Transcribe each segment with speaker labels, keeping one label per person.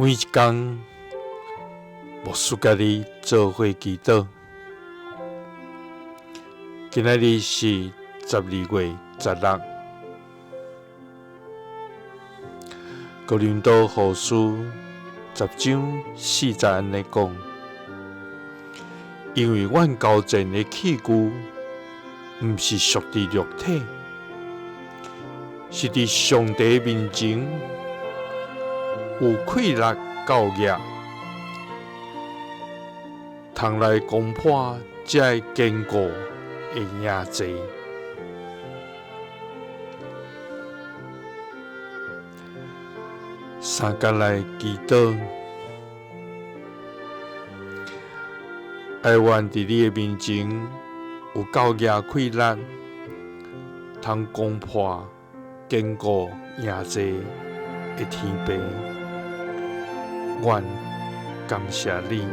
Speaker 1: 每一工，牧師佮你做伙祈禱。今仔日是12月16，哥林多後書10章4節按呢講：因為阮交戰的器具，毋是屬佇肉體，是佇上帝面前有氣力夠額，通來攻破這个堅固的營寨。相共來祈禱，哀願佇你的面前有夠額氣力，通攻破堅固營寨的天父，阮感謝你，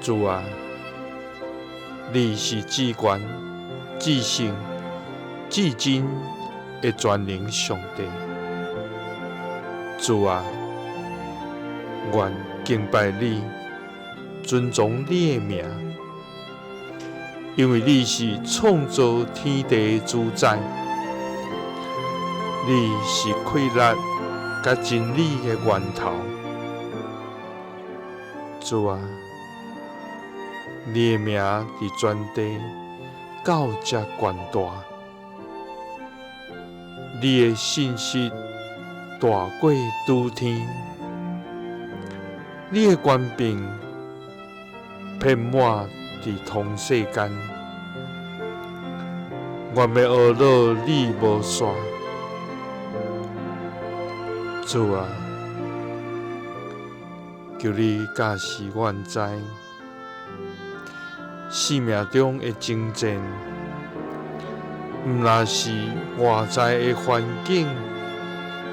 Speaker 1: 主啊，你是至懸、至聖、至真的全能上帝。主啊，阮敬拜你，尊崇你的名，因為你是創造天地的主宰，你是氣力佮真理的源頭。主啊，你的名佇全地到遮懸大，你的信實大過諸天，你的權柄遍滿佇通世間。阮的懊惱你無煞，主啊，求你教示阮知，生命中的征戰，毋但是外在的環境，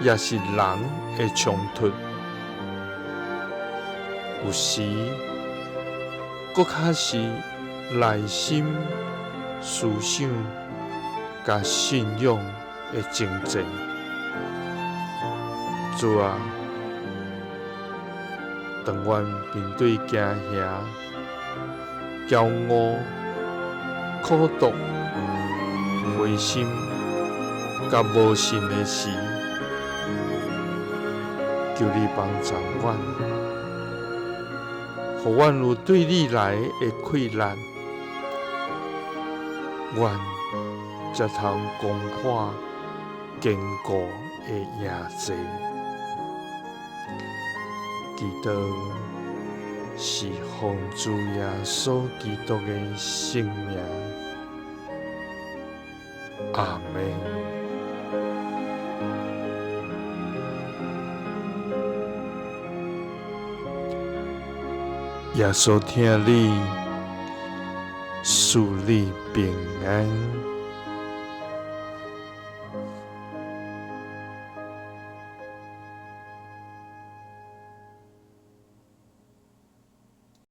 Speaker 1: 也是人的衝突，有時閣較是內心思想佮信仰的征戰。主啊，當阮面對驚嚇、驕傲、苦毒、灰心佮無信的時，求你幫助阮，予阮有對你來的氣力，阮才通攻破堅固的營寨。祈禱是奉主耶穌基督的聖名，阿們。耶穌疼你，賜你平安。